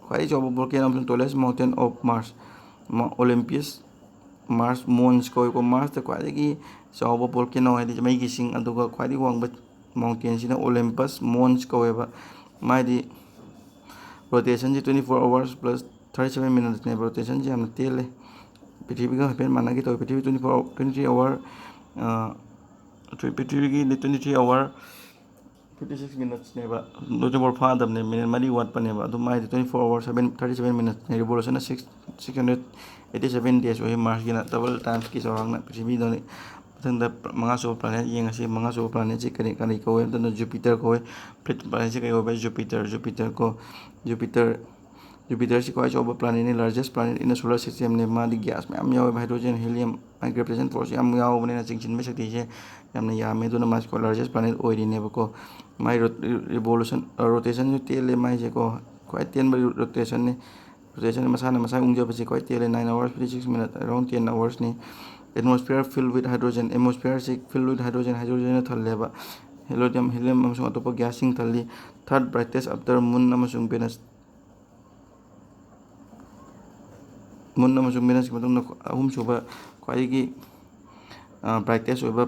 ꯈ꯭ꯋꯥꯏꯗꯒꯤ ꯆꯥꯎꯕ volcano ꯑꯃꯁꯨꯡ tallest mountain of Mars, ꯃ-, Olympus, Mars Mons ꯀꯧꯏꯀꯣ꯫ Marsꯇ ꯈ꯭ꯋꯥꯏꯗꯒꯤ ꯆꯥꯎꯕ volcano ꯍꯥꯏꯗꯤ ꯃꯩꯒꯤ ꯆꯤꯡ, ꯑꯗꯨꯒ ꯈ꯭ꯋꯥꯏꯗꯒꯤ ꯋꯥꯡꯕ mountainꯁꯤꯅ Olympus Mons ꯀꯧꯋꯦꯕ꯫ ꯃꯥꯗꯤ Rotation ꯁꯤ twenty four hours plus thirty seven minutes ꯅꯦꯕ꯫ Rotation ꯁꯤ ꯌꯥꯝꯅ ꯇꯦꯜꯂꯦ꯫ ꯄ꯭ꯔꯤꯊꯤꯕꯤꯒ ꯍꯥꯏꯐꯦꯠ ꯃꯥꯟꯅꯒꯦ ꯇꯧꯋꯤ꯫ ꯄ꯭ꯔꯤꯊꯤꯕꯤ twenty four, twenty three hour, ꯄ꯭ꯔꯤꯊꯤꯕꯤꯒꯤꯗꯤ twenty three hour fifty six minutes ꯅꯦꯕ꯫ Twenty four ꯐꯥꯗꯕꯅꯦ, ꯃꯤꯅꯤꯠ ꯃꯔꯤ ꯋꯥꯠꯄꯅꯦꯕ꯫ ꯑꯗꯨ ꯃꯥꯏꯗꯤ twenty four hour seven, thirty seven minutes ꯅꯦ꯫ Revolution ꯅ six, six hundred eighty seven days ꯑꯣꯏ꯫ Mars ꯀꯤꯅ double times ꯀꯤ ꯆꯥꯎꯔꯥꯛꯅ ꯄ꯭ꯔꯤꯊꯤꯕꯤꯗꯅꯤ꯫ ꯃꯊꯪꯗ ꯃꯉꯥ ꯁꯨꯕ planet ꯌꯦꯡꯉꯁꯤ꯫ ꯃꯉꯥ ꯁꯨꯕ planet ꯁꯤ ꯀꯔꯤ, ꯀꯔꯤ ꯀꯧꯋꯦ ꯍꯥꯏꯕ ꯃꯇꯝꯗ Jupiter ꯀꯧꯋꯦ꯫ Planet ꯁꯤ ꯀꯔꯤ ꯀꯧꯋꯦ? Jupiter, Jupiter ꯀꯣ꯫ Jupiter, Jupiter ꯁꯤ ꯈ꯭ꯋꯥꯏ ꯆꯥꯎꯕ planet ꯅꯤ, largest planet in the solar system ꯅꯦ꯫ ꯃꯥꯗꯤ gas ꯃꯌꯥꯝ ꯌꯥꯎꯋꯦꯕ, hydrogen, helium, ꯃꯥꯒꯤ gravitational force ꯌꯥꯝ ꯌꯥꯎꯕꯅꯤꯅ ꯆꯤꯡꯁꯤꯟꯕ ꯁꯛꯇꯤꯁꯦ ꯌꯥꯝꯅ ꯌꯥꯝꯃꯦ꯫ ꯑꯗꯨꯅ ꯃꯥꯁꯤ ꯈ꯭ꯋꯥꯏ largest planet ꯑꯣꯏꯔꯤꯅꯦꯕꯀꯣ꯫ ꯃꯥꯏ ꯔꯣ-, revolution, rotation ꯁꯨ ꯇꯦꯜꯂꯦ ꯃꯥꯏꯁꯦꯀꯣ꯫ ꯈ꯭ꯋꯥꯏ ꯇꯦꯟꯕ rotation ꯅꯤ꯫ Rotation ꯃꯁꯥꯅ ꯃꯁꯥ ꯎꯪꯖꯕꯁꯦ ꯈ꯭ꯋꯥꯏ ꯇꯦꯜꯂꯦ, nine hours fifty six minutes, around ten hours ꯅꯤ꯫ Atmosphere filled with hydrogen, atmosphere ꯁꯤ filled with hydrogen, hydrogen ꯅ ꯊꯜꯂꯦꯕ꯫ Helium, helium ꯑꯃꯁꯨꯡ ꯑꯇꯣꯞꯄ gas ꯁꯤꯡ ꯊꯜꯂꯤ꯫ Third brightest after moon ꯑꯃꯁꯨꯡ Venus꯫ Moon ꯑꯃꯁꯨꯡ Venus ꯀꯤ ꯃꯇꯨꯡꯗ ꯑꯍꯨꯝꯁꯨꯕ ꯈ꯭ꯋꯥꯏꯗꯒꯤ, ꯑ, brightest ꯑꯣꯏꯕ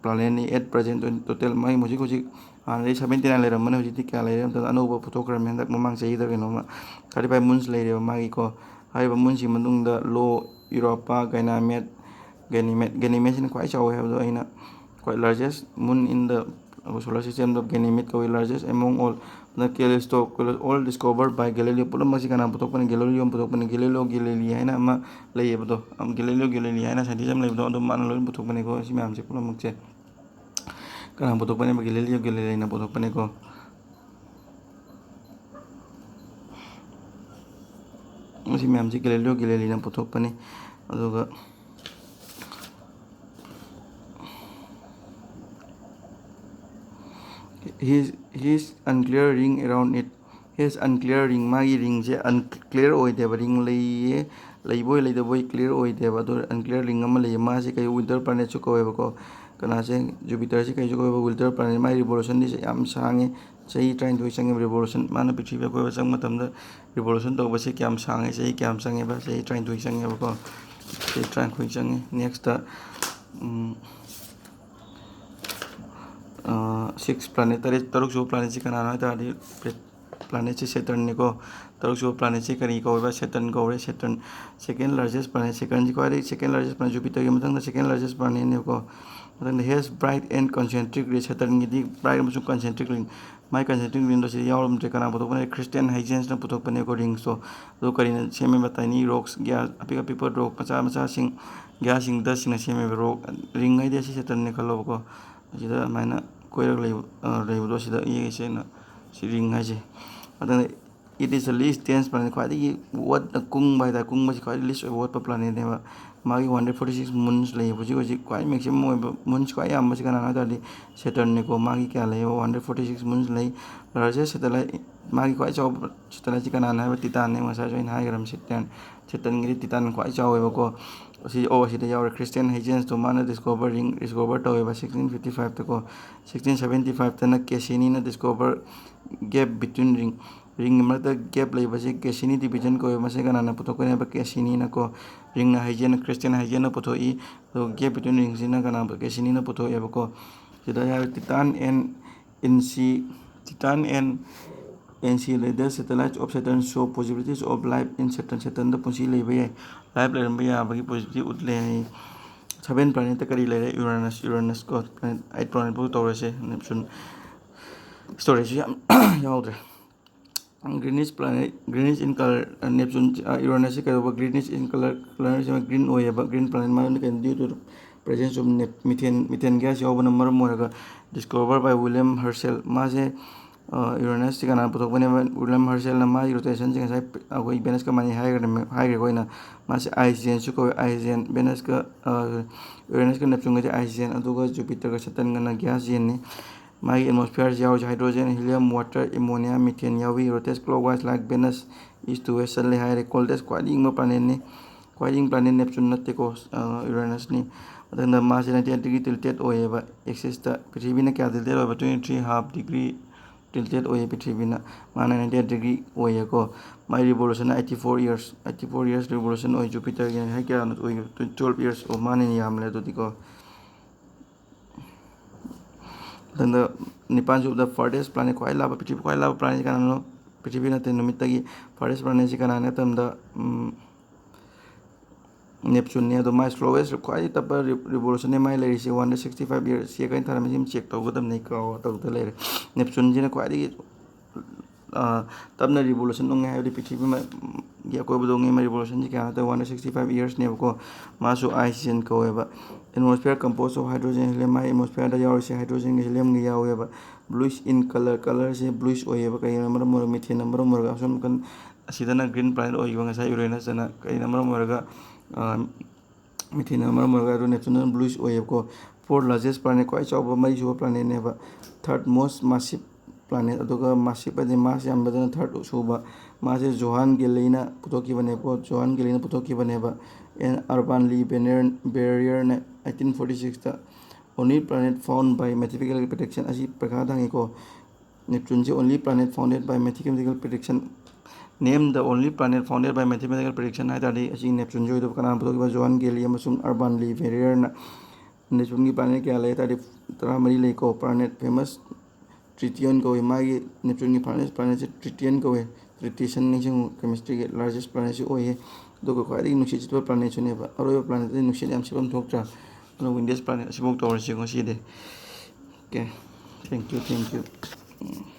planet ꯅꯤ꯫ At present total ꯃꯥꯒꯤ ꯍꯧꯖꯤꯛ ꯍꯧꯖꯤꯛ ꯍꯥꯟꯅꯗꯤ seventy nine ꯂꯩꯔꯝꯕꯅꯦ, ꯍꯧꯖꯤꯛꯇꯤ ꯀꯌꯥ ꯂꯩꯔꯦ ꯍꯥꯏꯕ ꯃꯇꯝꯗ ꯑꯅꯧꯕ ꯄꯨꯊꯣꯛꯈ꯭ꯔꯕꯅꯤ ꯍꯟꯗꯛ ꯃꯃꯥꯡ ꯆꯍꯤꯗ ꯀꯩꯅꯣꯝꯃ꯫ Thirty five moons ꯂꯩꯔꯦꯕ ꯃꯥꯒꯤꯀꯣ꯫ ꯍꯥꯏꯔꯤꯕ moon ꯁꯤꯒꯤ ꯃꯅꯨꯡꯗ Io, Europa, Ganymede, Ganymede, Ganymede ꯁꯤꯅ ꯈ꯭ꯋꯥꯏ ꯆꯥꯎꯋꯦ ꯍꯥꯏꯕꯗꯣ ꯑꯩꯅ, ꯈ꯭ꯋꯥꯏ largest moon in the solar system the Ganymede ꯀꯧꯏ, largest among all꯫ ꯑꯗꯨꯅ Callisto, all discovered by Galileo꯫ ꯄꯨꯝꯅꯃꯛꯁꯤ ꯀꯅꯥ ꯄꯨꯊꯣꯛꯄꯅꯤ? Galileo ꯅ ꯄꯨꯊꯣꯛꯄꯅꯤ꯫ Galileo Galilei ꯍꯥꯏꯅ ꯑꯃ ꯂꯩꯌꯦꯕꯗꯣ, Galileo Galilei ꯍꯥꯏꯅ scientist ꯑꯃ ꯂꯩꯕꯗꯣ, ꯑꯗꯨꯝ ꯃꯥꯅ ꯂꯣꯏꯅ ꯄꯨꯊꯣꯛꯄꯅꯤꯀꯣ꯫ ꯁꯤ ꯃꯌꯥꯝꯁꯦ ꯄꯨꯝꯅꯃꯛꯁꯦ ꯀꯅꯥ ꯄꯨꯊꯣꯛꯄꯅꯦꯕ? Galileo Galilei ꯅ ꯄꯨꯊꯣꯛꯄꯅꯤꯀꯣ꯫ ꯃꯁꯤ ꯃꯌꯥꯝꯁꯤ Galileo Galilei ꯅ ꯄꯨꯊꯣꯛꯄꯅꯤ꯫ ꯑꯗꯨꯒ his, his unclear ring around it, his unclear ring, ꯃꯥꯒꯤ ring ꯁꯦ unclear ꯑꯣꯏꯗꯦꯕ꯫ Ring ꯂꯩꯌꯦ, ꯂꯩꯕꯣꯏ ꯂꯩꯇꯕꯣꯏ clear ꯑꯣꯏꯗꯦꯕ꯫ ꯑꯗꯨ unclear ring ꯑꯃ ꯂꯩꯌꯦ꯫ ꯃꯥꯁꯦ ꯀꯩ, winter planet ꯁꯨ ꯀꯧꯋꯦꯕꯀꯣ꯫ ꯀꯅꯥꯁꯦ? Jupiter ꯁꯦ ꯀꯩꯁꯨ ꯀꯧꯋꯦꯕ? Winter planet꯫ ꯃꯥꯒꯤ revolution ꯗꯤ ꯌꯥꯝ ꯁꯥꯡꯉꯦ, ꯆꯍꯤ ꯇꯔꯥꯅꯤꯊꯣꯏ ꯆꯪꯉꯦꯕ revolution꯫ ꯃꯥꯅ ꯄ꯭ꯔꯤꯊꯤꯕꯤ ꯑꯀꯣꯏꯕ ꯆꯪꯕ ꯃꯇꯝꯗ revolution ꯇꯧꯕꯁꯦ ꯀꯌꯥꯝ ꯁꯥꯡꯉꯦ? ꯆꯍꯤ ꯀꯌꯥꯝ ꯆꯪꯉꯦꯕ? ꯆꯍꯤ ꯇꯔꯥꯅꯤꯊꯣꯏ ꯆꯪꯉꯦꯕꯀꯣ꯫ ꯆꯍꯤ ꯇꯔꯥꯅꯤꯊꯣꯏ ꯆꯪꯉꯦ꯫ Next ꯇ, ꯎꯝ, ꯑ, six planet, ꯇꯔꯦꯠ, ꯇꯔꯨꯛ ꯁꯨꯕ planet ꯁꯤ ꯀꯅꯥꯅꯣ ꯍꯥꯏ ꯇꯥꯔꯗꯤ, planetꯁꯦ Saturnꯅꯤꯀꯣ꯫ ꯇꯔꯨꯛꯁꯨꯕ planetꯁꯦ ꯀꯔꯤ ꯀꯧꯋꯦꯕ? Saturn ꯀꯧꯔꯦ꯫ Saturn second largest planet, Saturnꯁꯤ ꯈ꯭ꯋꯥꯏꯗꯒꯤ second largest planet, Jupiterꯒꯤ ꯃꯊꯪꯗ second largest planetꯅꯦꯕꯀꯣ꯫ ꯃꯊꯪꯗ has bright and concentric ring, Saturnꯒꯤꯗꯤ bright ꯑꯃꯁꯨꯡ concentric ring, ꯃꯥꯏ concentric ringꯗꯣ ꯁꯤꯗ ꯌꯥꯎꯔꯝꯗ꯭ꯔꯦ꯫ ꯀꯅꯥ ꯄꯨꯊꯣꯛꯄꯅꯦ? Christian Huygens ꯅ ꯄꯨꯊꯣꯛꯄꯅꯦꯀꯣ, ringsꯇꯣ꯫ ꯑꯗꯨ ꯀꯔꯤꯅ ꯁꯦꯝꯃꯦꯕ? Tiny rocks, gas, ꯑꯄꯤꯛ ꯑꯄꯤꯛꯄ rock ꯃꯆꯥ ꯃꯆꯥꯁꯤꯡ, gasꯁꯤꯡ, dustꯁꯤꯡꯅ ꯁꯦꯝꯃꯦꯕ꯫ Rock, ring ꯍꯥꯏꯗꯤ ꯑꯁꯤ Saturnꯅꯦ ꯈꯜꯂꯣꯕꯀꯣ꯫ ꯑꯁꯤꯗ ꯑꯗꯨꯃꯥꯏꯅ ꯀꯣꯏꯔꯒ ꯂꯩꯕ, ꯑ, ꯂꯩꯕꯗꯣ ꯁꯤꯗ ꯌꯦꯛꯏꯁꯦ ꯑꯩꯅ, ꯁꯤ ring ꯍꯥꯏꯁꯦ꯫ ꯑꯗꯨꯅ it is the least dense planet, ꯈ꯭ꯋꯥꯏꯗꯒꯤ ꯋꯥꯠꯅ ꯀꯨꯡꯕ ꯍꯥꯏꯇꯥꯔꯦ, ꯀꯨꯡꯕꯁꯤ ꯈ꯭ꯋꯥꯏꯗꯒꯤ least ꯑꯣꯏꯕ ꯋꯥꯠꯄ planetꯅꯦꯕ꯫ ꯃꯥꯒꯤ one hundred forty six moons ꯂꯩ꯫ ꯍꯧꯖꯤꯛ ꯍꯧꯖꯤꯛ ꯈ꯭ꯋꯥꯏ maximum ꯑꯣꯏꯕ moons ꯈ꯭ꯋꯥꯏ ꯌꯥꯝꯕꯁꯤ ꯀꯅꯥꯅꯣ ꯍꯥꯏ ꯇꯥꯔꯗꯤ Saturnꯅꯤꯀꯣ꯫ ꯃꯥꯒꯤ ꯀꯌꯥ ꯂꯩꯌꯦꯕ? One hundred forty six moons ꯂꯩ꯫ Largest satellite, ꯃꯥꯒꯤ ꯈ꯭ꯋꯥꯏ ꯆꯥꯎꯕ satelliteꯁꯤ ꯀꯅꯥꯅꯣ ꯍꯥꯏꯕ? Titanꯅꯦ, ꯉꯁꯥꯏꯁꯨ ꯑꯩꯅ ꯍꯥꯏꯈ꯭ꯔꯕꯅꯤ꯫ Saturn, Saturnꯒꯤꯗꯤ Titan ꯈ꯭ꯋꯥꯏ ꯆꯥꯎꯋꯦꯕꯀꯣ꯫ ꯑꯁꯤ, ꯑꯣ, ꯑꯁꯤꯗ ꯌꯥꯎꯔꯦ꯫ Christian Huygens ꯇꯣ ꯃꯥꯅ discover, ring discover ꯇꯧꯋꯦꯕ sixteen fifty fiveꯇꯀꯣ꯫ Sixteen seventy fiveꯇꯅ Cassini ꯅ discover gap between ring, ringꯒꯤ ꯃꯔꯛꯇ gap ꯂꯩꯕꯁꯦ Cassini division ꯀꯧꯋꯦ꯫ ꯃꯁꯤ ꯀꯅꯥꯅ ꯄꯨꯊꯣꯛꯀꯅꯤ ꯍꯥꯏꯕ? Cassiniꯅꯀꯣ꯫ Ringꯅ Huygens, Christian Huygens ꯅ ꯄꯨꯊꯣꯛꯏ꯫ ꯑꯗꯨꯒ gap between ringsꯁꯤꯅ ꯀꯅꯥ? Cassiniꯅ ꯄꯨꯊꯣꯛꯑꯦꯕꯀꯣ꯫ ꯁꯤꯗ ꯌꯥꯎꯔꯦ Titan and Enceladus, Titan and Enceladus, satellites of Saturn show possibilities of life in Saturn, Saturnꯗ ꯄꯨꯟꯁꯤ ꯂꯩꯕ ꯌꯥꯏ꯫ Life ꯂꯩꯔꯝꯕ ꯌꯥꯕꯒꯤ possibility ꯎꯠꯂꯦ ꯍꯥꯏ꯫ Seven planetꯇ ꯀꯔꯤ ꯂꯩꯔꯦ? Uranus, Uranus ꯀꯣ, planet, eight planetꯐꯥꯎ ꯇꯧꯔꯁꯦ꯫ Neptune, storageꯁꯨ ꯌꯥꯝ ꯌꯥꯎꯗ꯭ꯔꯦ꯫ Greenish planet, greenish in color, Neptune, Uranusꯁꯤ ꯀꯩꯗꯧꯕ? Greenish in color, colorꯁꯤ green ꯑꯣꯏꯌꯦꯕ꯫ Green planet ꯃꯔꯝꯗꯤ ꯀꯩꯅꯣ? Due to the presence of methane, methane gas ꯌꯥꯎꯕꯅ ꯃꯔꯝ ꯑꯣꯏꯔꯒ꯫ Discovered by William Herschel, ꯃꯥꯁꯦ, ꯑ, Uranusꯁꯤ ꯀꯅꯥꯅ ꯄꯨꯊꯣꯛꯄꯅꯦꯕ? William Herschelꯅ꯫ ꯃꯥꯒꯤ rotationꯁꯦ ꯉꯁꯥꯏ ꯑꯩꯈꯣꯏ Venusꯀ ꯃꯥꯟꯅꯩ ꯍꯥꯏꯈ꯭ꯔꯦ, ꯍꯥꯏꯈ꯭ꯔꯦꯀꯣ ꯑꯩꯅ꯫ ꯃꯥꯁꯦ ice giantꯁꯨ ꯀꯧꯋꯦ, ice giant꯫ Venusꯀ, ꯑ, Uranusꯀ Neptuneꯒꯁꯦ ice giant, ꯑꯗꯨꯒ Jupiterꯒ Saturnꯒꯅ gas giantꯅꯤ꯫ ꯃꯥꯒꯤ atmosphereꯁꯤ ꯌꯥꯎꯔꯤꯁꯦ hydrogen, helium, water, ammonia, methane ꯌꯥꯎꯏ꯫ Rotates clockwise like Venus, east to west ꯆꯠꯂꯦ ꯍꯥꯏꯔꯦ꯫ Coldest, ꯈ꯭ꯋꯥꯏꯗꯒꯤ ꯏꯪꯕ planetꯅꯤ꯫ ꯈ꯭ꯋꯥꯏꯗꯒꯤ ꯏꯪꯕ planet Neptune ꯅꯠꯇꯦꯀꯣ, ꯑ, Uranusꯅꯤ꯫ ꯃꯊꯪꯗ ꯃꯥꯁꯦ ninety eight degree tilted ꯑꯣꯏꯌꯦꯕ axisꯇ꯫ ꯄ꯭ꯔꯤꯊꯤꯕꯤꯅ ꯀꯌꯥ tilted ꯑꯣꯏꯕ? Twenty three half degree tilted ꯑꯣꯏꯌꯦ ꯄ꯭ꯔꯤꯊꯤꯕꯤꯅ꯫ ꯃꯥꯅ ninety eight degree ꯑꯣꯏꯌꯦꯀꯣ꯫ ꯃꯥꯏ revolutionꯅ eighty four years, eighty four years revolution ꯑꯣꯏ꯫ Jupiterꯒꯤ ꯍꯥꯏ ꯀꯌꯥꯅꯣ ꯑꯣꯏ? Twelve years꯫ ꯑꯣ, ꯃꯥꯅ ꯍꯦꯟꯅ ꯌꯥꯝꯃꯦ ꯑꯗꯨꯗꯤꯀꯣ꯫ ꯃꯊꯪꯗ ꯅꯤꯄꯥꯟꯁꯨꯕꯗ farthest planet, ꯈ꯭ꯋꯥꯏ ꯂꯥꯞꯄ, ꯄ꯭ꯔꯤꯊꯤꯕꯤ ꯈ꯭ꯋꯥꯏ ꯂꯥꯞꯄ planet ꯁꯤ ꯀꯅꯥꯅꯣ? ꯄ꯭ꯔꯤꯊꯤꯕꯤ ꯅꯠꯇꯦ, ꯅꯨꯃꯤꯠꯇꯒꯤ farthest planet ꯁꯤ ꯀꯅꯥꯅꯣ ꯍꯥꯏ ꯃꯇꯝꯗ, ꯎꯝ, Neptune ꯅꯦ꯫ ꯑꯗꯣ ꯃꯥꯏ slowest, ꯈ꯭ꯋꯥꯏꯗꯒꯤ ꯇꯞꯄ re-, revolution ꯅꯦ ꯃꯥꯏ ꯂꯩꯔꯤꯁꯦ, one hundred sixty five years꯫ ꯁꯤ ꯀꯩꯅ ꯊꯥꯔꯝꯃꯤ, ꯁꯤ check ꯇꯧꯒꯗꯕꯅꯤ, ꯀꯥꯎ ꯇꯧꯗ ꯂꯩꯔꯦ꯫ Neptune ꯁꯤꯅ ꯈ꯭ꯋꯥꯏꯗꯒꯤ, ꯑ, ꯇꯞꯅ revolution ꯎꯪꯉꯦ ꯍꯥꯏꯕꯗꯤ ꯄ꯭ꯔꯤꯊꯤꯕꯤ ꯃ-, ꯒꯤ ꯑꯀꯣꯏꯕꯗ ꯎꯪꯉꯦ꯫ ꯃꯥꯏ revolution ꯁꯤ ꯀꯌꯥ ꯅꯠꯇꯦ, one hundred sixty five years ꯅꯦꯕꯀꯣ꯫ ꯃꯥꯁꯨ ice giant ꯀꯧꯋꯦꯕ꯫ Atmosphere composed of hydrogen, helium꯫ My atmosphere the ꯌꯥꯎꯔꯤꯁꯦ hydrogen ꯒ helium ꯒ ꯌꯥꯎꯋꯦꯕ꯫ Bluish in color, colour say bluish ꯑꯣꯏꯌꯦꯕ꯫ ꯀꯩꯒꯤꯅꯣ? ꯃꯔꯝ ꯑꯣꯏꯔꯒ methane ꯅ ꯃꯔꯝ ꯑꯣꯏꯔꯒ ꯑꯁꯣꯝ ꯅꯥꯀꯟ ꯑꯁꯤꯗꯅ green planet ꯑꯣꯏꯈꯤꯕ ꯉꯁꯥꯏ Uranus ꯑꯅ꯫ ꯀꯩꯅ ꯃꯔꯝ ꯑꯣꯏꯔꯒ, ꯑ, methane ꯅ ꯃꯔꯝ ꯑꯣꯏꯔꯒ ꯑꯗꯨ Neptune ꯅ bluish ꯑꯣꯏꯌꯦꯕꯀꯣ꯫ Fourth largest planet, ꯈ꯭ꯋꯥꯏ ꯆꯥꯎꯕ ꯃꯔꯤꯁꯨꯕ planet ꯅꯦꯕ꯫ Third most massive planet, ꯑꯗꯨꯒ massive ꯍꯥꯏꯗꯤ mass ꯌꯥꯝꯕꯗꯅ third ꯁꯨꯕ꯫ ꯃꯥꯁꯦ Johann Gailli ꯅ ꯄꯨꯊꯣꯛꯈꯤꯕꯅꯦꯕꯀꯣ, Johann Gailli ꯅ ꯄꯨꯊꯣꯛꯈꯤꯕꯅꯦꯕ꯫ And Urban Le Verrier, Verrier ꯅ eighteen forty six ꯇ꯫ Only planet found by mathematical prediction, ꯑꯁꯤ ꯄꯩꯈꯥꯗ ꯍꯪꯉꯤꯀꯣ꯫ Neptune ꯁꯤ only planet founded by mathematical prediction꯫ Name the only planet founded by mathematical prediction ꯍꯥꯏ ꯇꯥꯔꯗꯤ ꯑꯁꯤ Neptune ꯁꯤ ꯑꯣꯏꯗꯧꯕ꯫ ꯀꯅꯥꯅ ꯄꯨꯊꯣꯛꯈꯤꯕ? Johann Gailli ꯑꯃꯁꯨꯡ Urban Le Verrier ꯅ꯫ Neptune ꯒꯤ planet ꯀꯌꯥ ꯂꯩ ꯍꯥꯏ ꯇꯥꯔꯗꯤ ꯇꯔꯥꯃꯔꯤ ꯂꯩꯀꯣ꯫ Planet famous Tritium ꯀꯧꯏ꯫ ꯃꯥꯒꯤ Neptune ꯒꯤ famous planet ꯁꯦ Tritium ꯀꯧꯏ꯫ Tritium ꯅꯤꯡꯁꯤꯡꯉꯨ, chemistry ꯒꯤ largest planet ꯁꯨ ꯑꯣꯏꯌꯦ꯫ ꯑꯗꯨꯒ ꯈ꯭ꯋꯥꯏꯗꯒꯤ ꯅꯨꯡꯁꯤꯠ ꯁꯤꯠꯄ planet ꯁꯨꯅꯦꯕ꯫ ꯑꯔꯣꯏꯕ planet ꯇꯗꯤ ꯅꯨꯡꯁꯤꯠ ꯌꯥꯝ ꯁꯤꯠꯐꯝ ꯊꯣꯛꯇ꯭ꯔꯥ? ꯑꯗꯨꯅ Wednesday planet ꯑꯁꯤꯐꯥꯎ ꯇꯧꯔꯁꯤ ꯉꯁꯤꯗꯤ꯫ Okay, thank you, thank you꯫ Um.